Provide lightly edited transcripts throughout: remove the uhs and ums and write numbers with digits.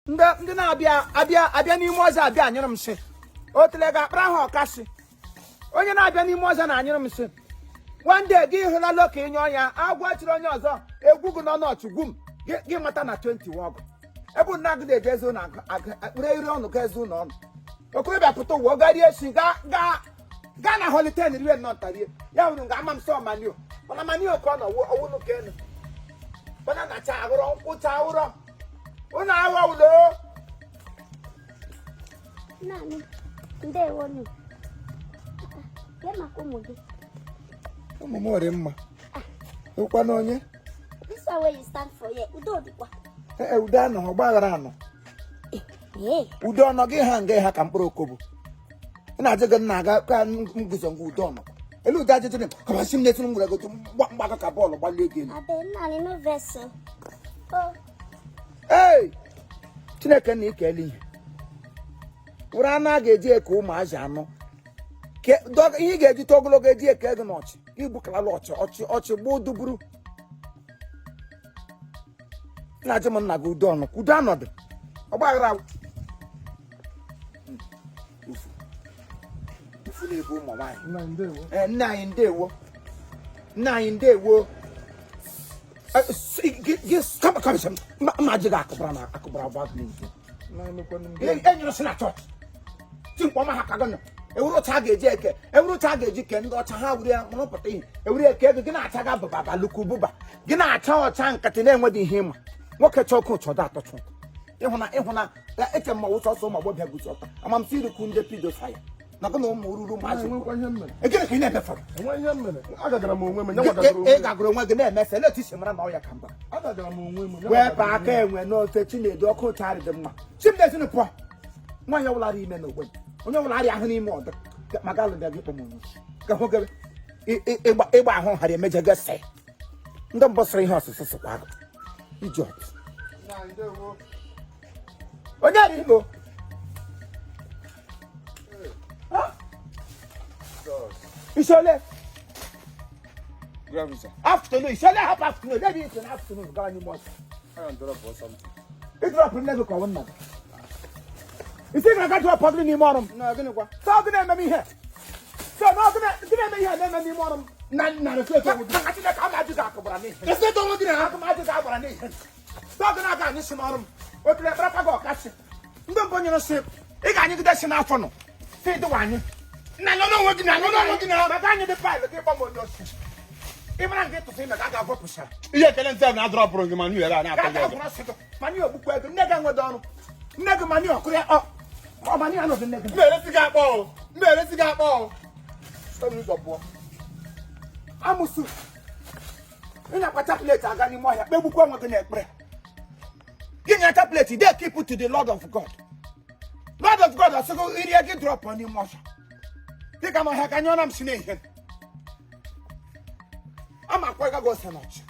Ndị na-abịa abịa abịa n'ime ọzọ abịa anyụrụ m nsị. Otele ga-akpara ha ọkasị. Onye na-abịa n'ime ọzọ na-anyụrụ m nsị. One day gị hụla loka ịnyụ ọnya agwọ chiri onye ọzọ egwu gị n'ọnụ ọchị gwu m gị mata na 20 ọgụ ebe unu na-agụda eje eze ụnụ akpụrụ iri ọnụ ga eze ụnụ ọnụ. Okorobịa pụta ụwa ọ garie esi gaa gaa gaa na Holiday Inn rie nnọọ ntarie ya hụrụ nga ama m sọ manio mana manio ka ọ nọ ọwụnụ ka enu mana na-acha aghụrọ nkwụcha ụrọ unu aghọ ụlọ. Naanị ndewonu. Kee maka ụmụ gị? Ụmụ m dị mma. Ụkwa na onye? This one wey you stand for here, udo dịkwa. Ee, udo anọ, ọgbaghara anọ. Ee. Udo ọnọ gị ha nga ha ka mkpụrụ okobo. Ị na-ajụ gị nna aga ka m guzo ngwa udo ọnọ. Elu udo ajụjụ dị ka masị m na-etiri m gwere gotu mgbakọ ka bọọlụ gbalie gị elu. Abeg, nna no vex o. Oh. Ee! Chineke na ikele ihe. Were anụ a ga-eji eke ụmụazị anụ. Ihe ị ga-eji too ogologo eji eke ego n'ọchị igbukalala ọchị ọchị ọchị gbuo duburu na-ajụ m nna gị udo ọnụ udo anọdụ ọgbaghara ufu ufu na-ebu ụmụ nwaanyị. Nna anyị ndewo, nna anyị ndewo. Ma ji gị akụbara na akụbara gwa gị n'ihu enyere si na chọọchị ti mkpọma ha ka gị nọ ewuru ụcha a ga-eji eke ewuru ụcha a ga-eji kee ndị ọcha ha wuru ya rụpụta ihe ewuru eke ego gị na-acha ga bụba baluku bụba gị na-acha ọcha nkịtị na-enweghị ihe ịma nwoke chọọ oke ụchọ atọchụ ịhụna ịhụna eche m ọwụcha ọsọ ụmụ agbọbịa guzo ọtọ amamsị irikwu ndị pedophile na gị na ụmụ ruru ụmụazị gịnị ka ị na-emefọrọ ị gagoro onwe gị na-emesa ele otu i si mara na ọ ya ka mba wepụ aka enwe n'ofe. Chinedu ọkụ ụcharị dị mma. Chimdezinu pụọ. Nwaanyị ọbụla arịa ime n'ogbe m, onye ọbụla arịa ahụ n'ime ọdụ maka alụbịa gị kpọm onye ka hụ gị ịgba ahụ ghara emeje gị sị ndị mbụ sịrị ihe ọsụsụ sịkwa agụ idiot onye arịa ime. Isole. Good afternoon, sir. Afternoon. Isole hapụ afternoon. Ebe isi na afternoon gaa n'ime ọsọ. I am drop or something. Ị drop nne gị ka ọ bụ nna gị. Isi gara aga drop gị n'ime ọrụ m. Na gịnị kwa? Sọ gị na-eme m ihe. Sọ na gị na-eme ihe na-eme n'ime ọrụ m. Na na respect onwe gị. Maka Chineke ama ajụ gị akụgbara n'ihe. Respect onwe gị na Akụ m ajụ gị agbara n'ihe. Sọ gị na-aga anyị si n'ọrụ m. Otule kparakwa gị ọkasị. Ndị mbụ nyere sị ị ga-anyịgide si n'afọ nọ. Sị dịwa anyị. Na nọ n'onwe gị na nọ n'onwe gị na. Maka anyị dị paịlụ gị gba m onye osi. Ị mara nke tụsị ime ka a ga-agwọpụsa. Ihe ekele ntị na adrọpụrụ gị ma nyu ebe a na-atọ gị ọzọ. Mani ogbukwa ego nne gị enwedo ọrụ. Nne gị mani ọkụrụ ya ọ mani anọdụ nne gị. M na-eresi gị akpọ o. M na-eresi gị akpọ o. Site n'ụzọ pụọ. Amụsụ. Ị na-akpa chaplet aga n'ime ọhịa kpegbukwa onwe gị n'ekpere. Gị nya chaplet dey keep to the Lord of God. Lord of God asịgo irie gị drop n'ime ọhịa. Dịka ma ọhịa ka nyụọ na m si n'ihe. Ama akwa gago ose n'ọchị.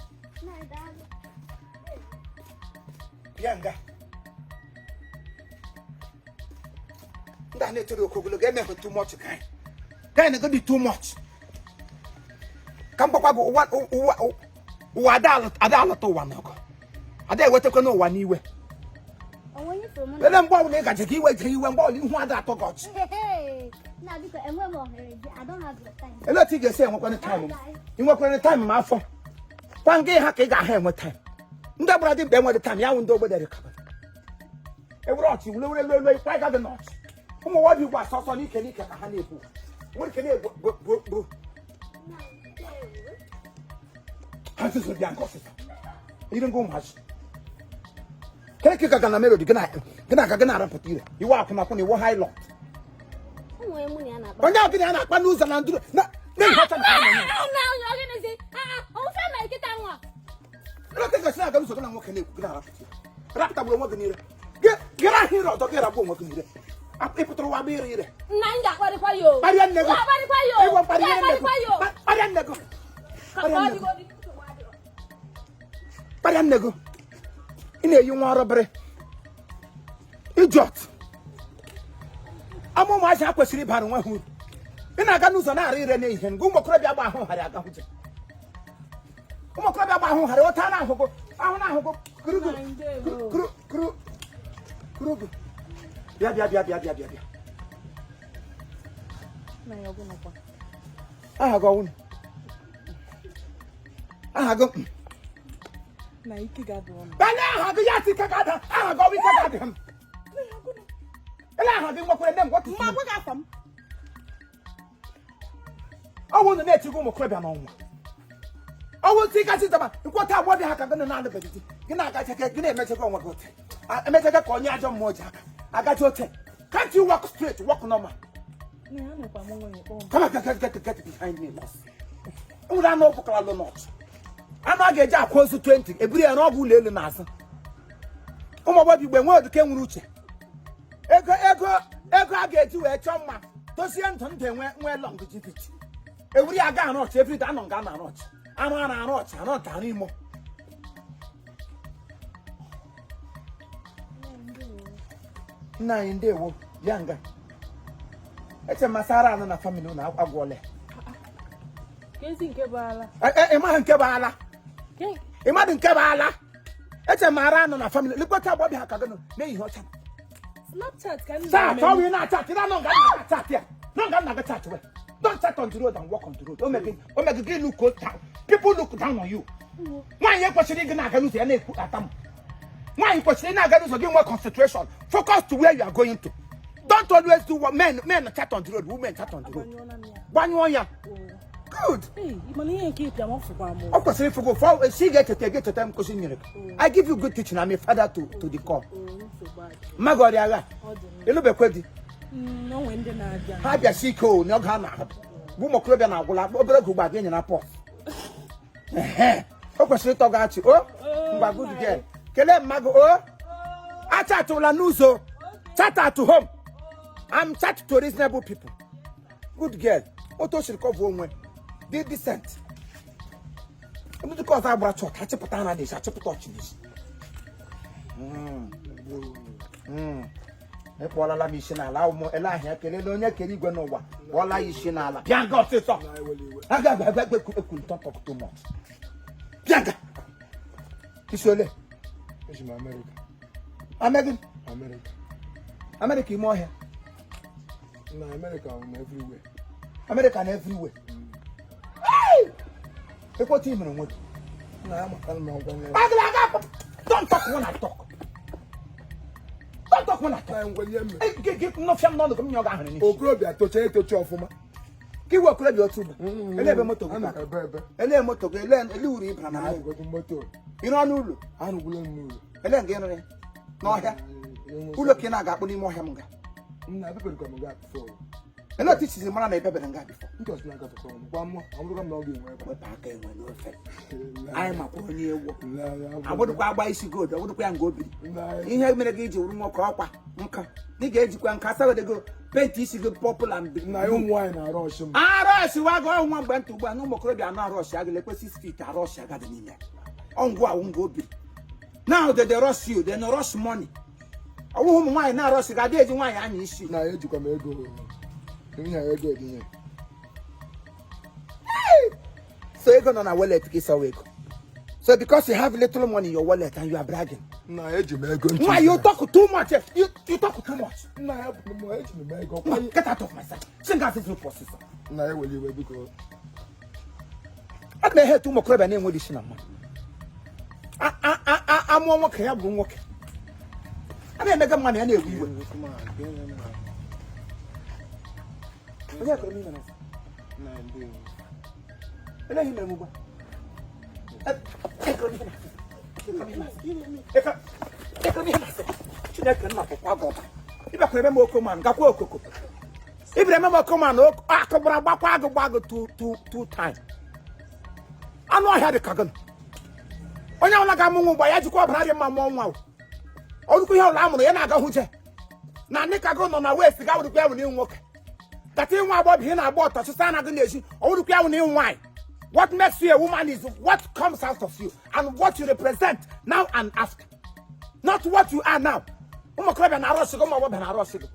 Bịa nga. Ndị a na-echere oke ogologo emeghị too much ka anyị. Ka anyị na-ego dị too much. Ka m gwakwa gị ụwa ụwa ụwa ada alọta ụwa n'ọgụ. Ada ewetakwa n'ụwa n'iwe. Ele mgbe ọbụla ị gaje ka iwe jee iwe mgbe ọbụla ihu ada atọ gị ọchị. Ele otu ị ga-esi enwekwana time m? Ị nwekwana time m afọ kwa nga ha ka ị ga-ahụ enwe time. Ndị gbara dị mkpa enweghị time ya wụ ndị ogbedere kaba. Ewere ọchị wule were elu elu ịkwa ịga gị n'ọchị. Ụmụ nwa dị ugbu a sọsọ n'ike n'ike ka ha na-ebu. Nwere ike na-ebu bụ ha nzuzo bịa nke ọsịsa. Iri ngwa ụmụazị. Kere ka ị gaga na melodi gị na-aga gị na-arapụta ire. Iwe akwụnakwụna iwe hailọt. Onye ọbụla ya na-akpa n'ụzọ na nduru na na-ehi ọcha na Nwoke gosi na-aga n'ụzọ gị na nwoke na-ekwu gị na-arapụta ire. Rapụtagburu onwe gị n'ire. Gị rahụ ire ọzọ gị ragbuo onwe gị n'ire. Ị pụtara ụwa bụ ire ire. Nna m ga-akparịkwa ya o. Kparịa nne gị. Ga-akparịkwa ya o. Ịgwa mkparịa nne gị. Ga-akparịkwa ya o. Kparịa nne gị. Kparịa nne gị. Kparịa nne gị. Ị na-eyi nwa ọrọbịrị. Idiot. Ama ụmụazị ha kwesịrị ịbara onwe ha uru. Ị na-aga n'ụzọ na-ara ire n'ehihie ngụ ụmụ okorobịa gba ahụ ghara aga hụje. Ụmụ okorobịa gba ahụ ghara ụta na-ahụgo ahụ na-ahụgo kuru kuru kuru. Kuru gị. Bịa bịa bịa bịa bịa bịa bịa. Nna ya ọgwụnụkwa. Aha gị ọwụnụ. Aha gị. Na ike ga-adị ọnụ. Banye aha gị ya sị ike ga-ada. Aha gị ọwụ ike ga-adị m. Ele aha gị nwekwara nne m what is Mma gwa gị afa m. Ọwụ unu na-etigo ụmụ okorobịa n'ọnwa. Ọwụ ntị gasị daba nkwọta agbọbịa ha ka gị na-alụbeghị di gị na-agachake gị na-emechekwa onwe gị ote emecheke ka onye ajọ mmụọ ji aka agachi ote. Can't you walk straight, walk normal? Nna ya nọkwa m nwunye kpọọ m. Come on, get, get, get, get behind me, boss. Nwere anụ ọbụkara lụ nọt anụ a ga-eji akwa ozu 20 eburu ya n'ọgwụ ụlọ elu n'azụ. Ụmụ agbọghọ igbe nwee oduke nwere uche ego ego ego a ga-eji wee chọọ mma dozie ndụ ndụ enwe nwee longevity ewuri ya ga arụ ọchị everyday anọ nga na arụ ọchị anụ a na-arụ ọchị arụ nta arụ imo. Nna anyị ndewo bịa nga eche m asara anụ na family unu agwọla ya. Kezi nke bụ ala. Ị maghị nke bụ ala. Ị madụ nke bụ ala eche m ara anụ na family lekwata agbọbịa ha ka gị nọ na-eyighị ọcha. Snapchat ka m Chat, na-eme. ọ wụ na-achat na nọ nga nna gị chat ya nọ nga nna gị chat we. Don't chat on the road and walk on the road. O mege o mege gị look down, people look down on you. Nwaanyị ekwesịrị ịgị na-aga n'ụzọ ya na-ekwu atam. Nwaanyị kwesịrị ị na-aga n'ụzọ gị nwee concentration, focus to where you are going to. Don't always do what men men chat on the road, women chat on the road. Agbanyụọla m ya. Gbanyụọ ya. Oo. Good. Ee, ị mana ihe nke ịpịa m ọ fụkwa m. Ọ kwesịrị ịfụgo fọ esi ga-echeta ga-echeta m kwesịrị nyere gị. I give you good teaching. I'm a father to the core. Oo, nsogbu adị. Mmaghị ọrịa agha. Ọ dị mma. Elubekwe di. O nwee ndị na-abịa. Ha bịasi ike o n'oge ha na-ahapụ bụ ụmụ okorobịa na-agwụla obere oge ugbu a ga-enyere pọs. O kwesịrị ịtọ gị achị o ngwa. Good girl, kelee mmadụ o achatụla n'ụzọ. Chat at home. I'm chat to reasonable people. Good girl, otu o siri cover onwe dị decent. Ndị dịka ọzọ agbara chọt achịpụta ha na-esi achịpụta ọchị n'isi. Ịkpọọlala m isi n'ala ụmụ ele ahịa kelele onye kere igwe n'ụwa kpọọla ya isi n'ala. Bịa nga ọsịsọ. Aga aga aga ekwu ekwu. Don't talk too much. Bịa nga isi ole. Eji m Amerịka. Amegị. Amerịka. Amerịka ime ọhịa. Na Amerịka na everywhere. Amerịka na everywhere ekweta imere onwe gị. Na ya maka na ọgwa nwa. Agala aga. Don't talk when I talk. Don't talk when I talk. Na ngwa ihe mere. Gị gị nnọfịa m n'ọnụ ka m nye ọ ga-ahụrụ n'isi. Okorobịa tocha etocha ọfụma. Ka iwe okorobịa otu ugbo ele ebe moto gị Ana park? ebe ebe. Ele moto gị ele ele uru ịbara na Arụgodi moto. Ịrụ ọnụ ụlọ. Arụgwula m n'ụlọ. Ele nga ịrụrụ ya n'ọhịa ụlọ ka ị na-aga akpụ n'ime ọhịa m nga. Nna ebebere m ga before. Ele otu isizi mara na ebebere nga before? Nke ọzọ na-aga before m gwa mụ ọ bụrụ m na ọ ga-enwe ebe. Wepụ aka enwe n'ofe anyị makwa onye ewu agbụdụkwa agba isi gold ọgbụdụkwa ya nga obiri ihe mere gị iji wuru nwoke ọkwa nka ị ga-ejikwa nka asagodego paint isi gị purple and blue. Na ụmụ nwaanyị na-arụ ọchị m. Arọshị wago ọnwa mgbe nta ugbu a na ụmụ okorobịa anọ arọshị agụla ekwe 6 feet arọshị agadi n'ime ọngwụ awụ nga obiri. Now they dey rush you, they no rush money. Ọwụghị ụmụ nwaanyị na-arọshị ga-adị eji nwaanyị anya isi. Na ejikwa m ego ihe ego dị ihe. So ego nọ na wallet ka ịsọwa ego. So because you have little money in your wallet and you are bragging. Na eji m ego nchi. Nwa, you talk too much. You talk too much. Nna ya bụ m eji m ego. Nwa, get out of my sight. Sị nga asịsị ọsịsọ. Nna ya were iwe biko. Ana m ehe etu ụmụ okorobịa na-enweghị isi na mmadụ. Amụọ nwoke ya bụ nwoke a na-emega mmadụ ya na-ewe iwe. Onye kọrọ m ime na ele ihe mere m ugbu a? Ekọrọ m ihe na-asị. Ekọrọ m ihe na-asị. Ekọrọ m ihe na-asị. Chineke nna pụkwa gị ọba ịbịakwara ebe m okoman gakwa okoko ibere eme m okoman akụ gbara gbakwa agụ gba agụ two two two time anụ ọhịa dị ka gị onye ọbụla ga-amụ nwa ugbu a ya jikwa ọbara dị mma mụọ nwa o. Ọrụkwa ihe ọbụla a mụrụ ya na-aga hụ je na ndị ka gị nọ na west ga wụrụkwa ya wụ n'ịnwụ nwoke kata ịnwa agbọghọ ị na-agba ọtọ chịsa anaghị na-esi ọwụrụkwa ya wụ n'ịnwụ nwaanyị. What makes you a woman is what comes out of you and what you represent now and after, not what you are now. Ụmụ okorobịa na-arọsị gị, ụmụ agbọghọbịa na-arọsị gị.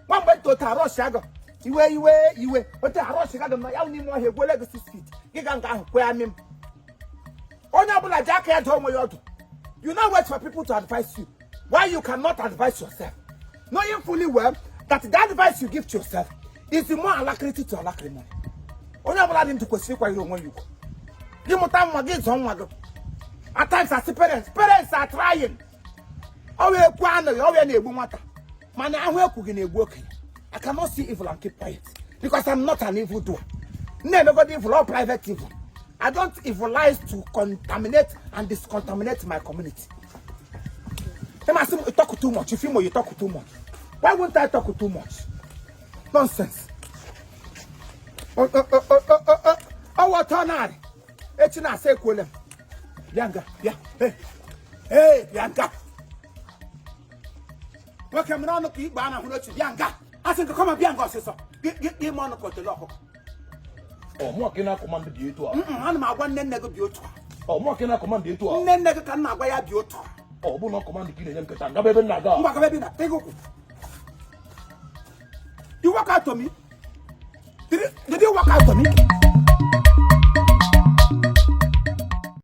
Nwa mgbe nta otu arọsị agụ iwe iwe iwe otu arọsị gị na ya wụ n'ime ọhịa egwuola gị 6 feet gị ga nga ahụ kwe amị m. Onye ọbụla ji aka ya dụọ onwe ya ọdụ. You no wait for people to advise you. Why you cannot advise yourself, knowing fully well that the advice you give to yourself is the more alacrity to acrimony. Onye ọbụla dị ndụ kwesịrị ịkwanyere onwe ya ugwu. Gị mụta nwa gị, zụọ nwa gị. At times, as parents, parents are trying. Ọwa ekwu anụghị, ọwa ya na-egbu nwata, mana ahụ ekwughị na-egbu okenye. I cannot see evil and keep quiet because I'm not an evil doer. Na-emegodi evil or private evil, I don't evilize to contaminate and discontaminate my community. Ị masị m, you talk too much. If you you talk too much, why won't I talk too much? Nonsense. Ọwọ́ tọ́ narị echi na-asa ekwuole m. Bịa nga, bịa. Hey, hey, bịa nga. Nwoke m n'ọnụ ka igbe a na-ahụ n'ochi. Bịa nga, asị nke kọma, bịa nga ọsịsọ. Gị ime ọnụ ka otele ọkụkọ. Ọ mụọ ka ị na-acommand dị etu a? Ana m agwa nne nne gị bi otu a. Ọ mụọ ka ị na-acommand etu a? Nne nne gị ka m na-agwa ya bi otu a. Ọ bụ na command ka ị na-enye m nkịta, ngaba ebe m na-aga. Ngwa, gaba ebe ị na tega ụkwụ. You work out to me? Did you work out to me?